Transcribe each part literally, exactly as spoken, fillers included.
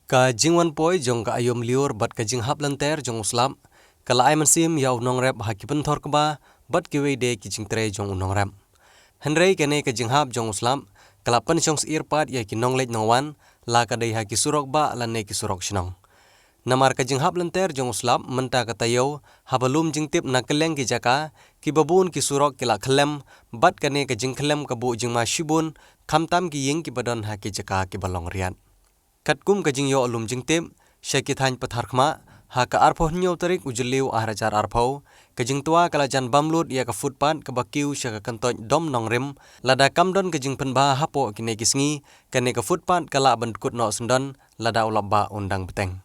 Ka jingwan poi jong ka aïom lyiur bad ka jinghap lynter jong u slap ka la ai mynsiem ïa u nongrep ha ki pynthor kba bad kiwei de ki jingtrei jong u nongrep. Hynrei kane ka jinghap jong u slap ka la pynshong syiar pat ïa ki nongleit nongwan, la ka dei ha ki surok bah lane ki surok shnong. Namar ka jinghap lynter jong u slap mynta ka taïew haba lum jingtip na kylleng ki jaka, kiba bun ki surok ki la khyllem, bad kane ka jingkhyllem ka buh jingma shibun, khamtam ki ïing kiba don ha ki jaka kiba long riat. Katkum ka jingïoh lum jingtip sha ki thaiñ pathar khmah, ha ka arphew hynñiew tarik u Jylliew arhajar arphew, ka jingtwa ka la jan bam lut ïa ka footpath kaba kiew sha ka kyntoit Dom Nongrim, lada kam don ka jingpynbha hapoh kine ki sngi, kane ka footpath ka lah ban dkut noh syndon lada u lapbah un dang bteng.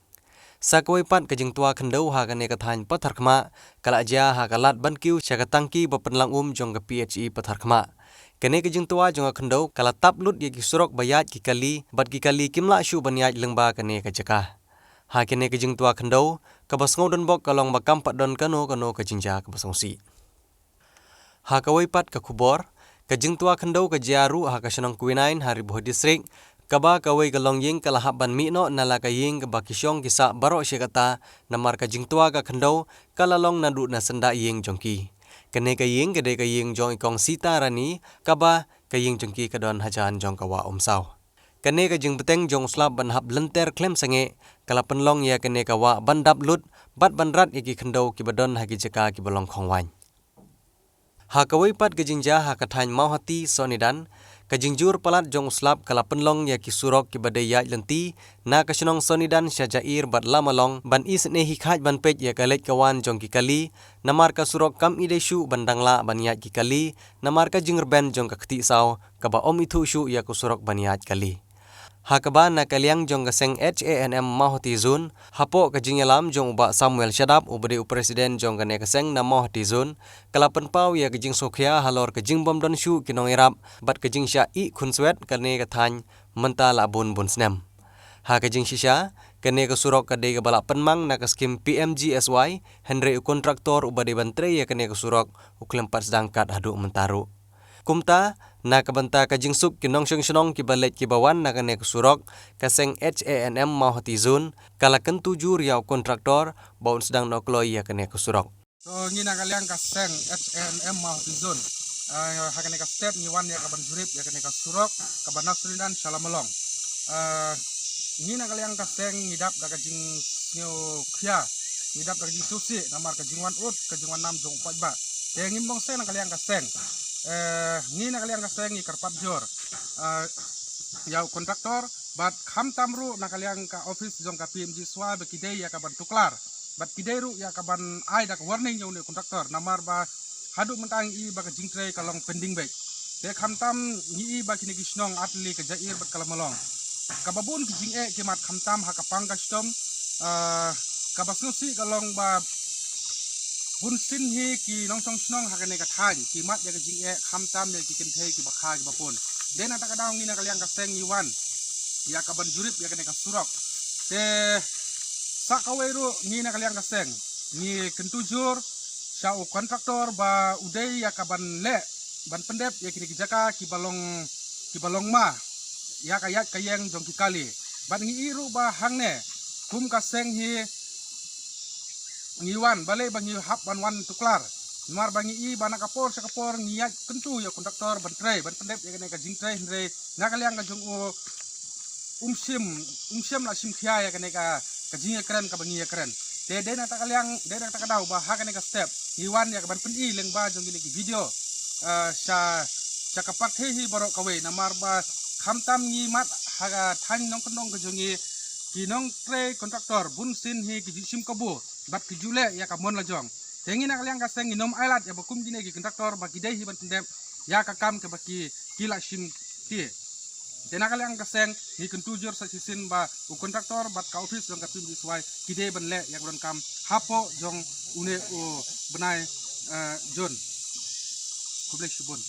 Sa kawei pat, ka jingtwa khyndew ha kane ka thaiñ pathar khmah ka la jia ha ka lad ban kiew sha ka tangki ba pynlang um jong ka P H E pathar khmah. Kane ka jingtwa jong ka khyndew ka la tap lut ïa ki surok ba ïaid ki kali, bad ki kali kim lah shuh ban ïaid lyngba kane ka jaka. Ha kane ka jingtwa khyndew, kaba sngew donbok ka long ba kam pat don kano kano ka jingjia kaba sngewsih. Ha kawei pat ka khubor, ka jingtwa khyndew ka jia ruh ha ka shnong Kwinain ha Ri Bhoi District, kaba kawei ka longïing ka la hap ban mih noh na la ka ïing kaba ki shong ki sah baroh shi katta, namar ka jingtwa ka khyndew ka la long naduh na syndah ïing jong ki. Kane ka ïing ka dei ka ïing jong i Kong Sita Rani, kaba ka ïing jong ki ka don hajan jong ka wah Umsaw. Kane ka jingbteng jong u slap ban hap lynter khlem sangeh ka la pynlong ïa kane ka wah ban dap lut bad ban rat ïa ki khyndew kiba don ha ki jaka kiba long khongwaiñ. Ha kawei pat ka jingjia ha ka thaiñ Mawhati Sonidan, ka jingjur palat jong u slap ka la pynlong ïa ki surok kiba dei ïaid lynti na ka shnong Sonidan sha Jaïr bad Lamalong, ban isynei hi khaid ban peit ïa ka leit ka wan jong ki kali, namar ka surok kam i dei shuh ban dang lah ban ïaid ki kali, namar ka jingrben jong ka kti saw kaba ym ithuh shuh ïa ka surok ban ïaid kali. Ha kaba na ka liang jong ka seng H A N M Mawhati Zone, hapoh ka jingïalam jong u Bah Samuel Shadap, uba dei u president jong kane ka seng na Mawhati Zone, ka la pynpaw ïa ka jingsngewkhia halor ka jingbym don shuh ki nongïarap bad ka jingshah ih khunswet kane ka thaiñ mynta la bun bun snem. Ha ka jingshisha, kane ka surok ka dei kaba la pynmang na ka skim P M G S Y, hynrei u kontraktor uba dei ban trei ïa kane ka surok u khlem pat sdang kat haduh mynta ruh. Kumta, na ka bynta ka jingsuk ki nongshong shnong kiba leit kiba wan na kane ka surok, ka seng H A N M Mawhati Zone ka la kyntu jur ïa u kontraktor ba un sdang noh kloi ïa kane ka surok. To ngi na ka liang ka seng H A N M Mawhati Zone, ah, ha kane ka step ngi wan ïa ka ban jurip ïa kane ka surok kaba na Sonidan sha Lamalong. Ah, ngi na ka liang ka seng ngi dap da ka jingsngewkhia, ngi dap da ka jingsngewsih namar ka jingwan ud ka jingwan nam jong u paidbah. Te ngim bong seng na ka liang ka seng. Eh, ngi na ka liang ka seng ngi kyrpad jur, ah, ïa u kontraktor bad khamtam ruh na ka liang ka office jong ka P M G S Y ba ki dei ïa ka ban tuklar bad ki dei ruh ïa ka ban ai da ka warning ïa une u kontraktor, namar ba haduh mynta ngi i ba ka jingtrei ka long pending beit. Te khamtam ngi i ba kine ki shnong ar tylli ka Jaïr bad ka Lamalong, kaba bun ki jingeh ki mad khamtam ha ka pang ka shitom, ah, kaba sngewsih ka long ba bun sien hi ki nongshong shnong ha kane ka thaiñ ki mad ïa ka jingeh khamtam ïa ki kynthei kiba kha kiba pun. Dei na kata ka daw ngi na ka liang ka seng ngi wan ïa ka ban jurip ïa kane ka surok. Te sa kawei ruh ngi na ka liang ka seng ngi kyntu jur sha u kontraktor ba u dei ïa ka ban leh ban pyndep ïa kine ki jaka kiba long, kiba long ma ïa ka ïaid ka ïeng jong ki kali. Bad ngi i ruh ba hangne kum ka seng hi ngi wan, balei ba ngi hap ban wan tuklar. Namar ba ngi i ba na ka por sha ka por ngi ïaid kyntu ïa u kontraktor ban trei, ban pyndep ïa kane ka jingtrei, hynrei na ka liang ka jong u um shym, um shym la shim khia ïa kane ka, ka jingïakren kaba ngi ïakren. Te dei na kata ka liang, dei na kata ka daw ba ha kane ka step ngi wan ïa ka ban pyni lyngba jong kine ki video, ah, sha, sha ka pyrthei hi baroh kawei, namar ba khamtam ngi mad ha ka thaiñ nongkyndong ka jong ngi, ki nongtrei kontraktor bun sien hi ki ju shim kabu bad ki ju leh ïa ka mon la jong. Te ngi na ka liang ka seng ngin ym ailad ïa ba kum kine ki kontraktor ba ki dei hi ban pyndep ïa ka kam kaba ki, ki la shim khia. Te na ka liang ka seng ngi kyntu jur sa shisien ba u kontraktor bad ka office jong ka P M G S Y ki dei ban leh ïa ka donkam hapoh jong une u bnai, eh, Jun. Khublei shibun.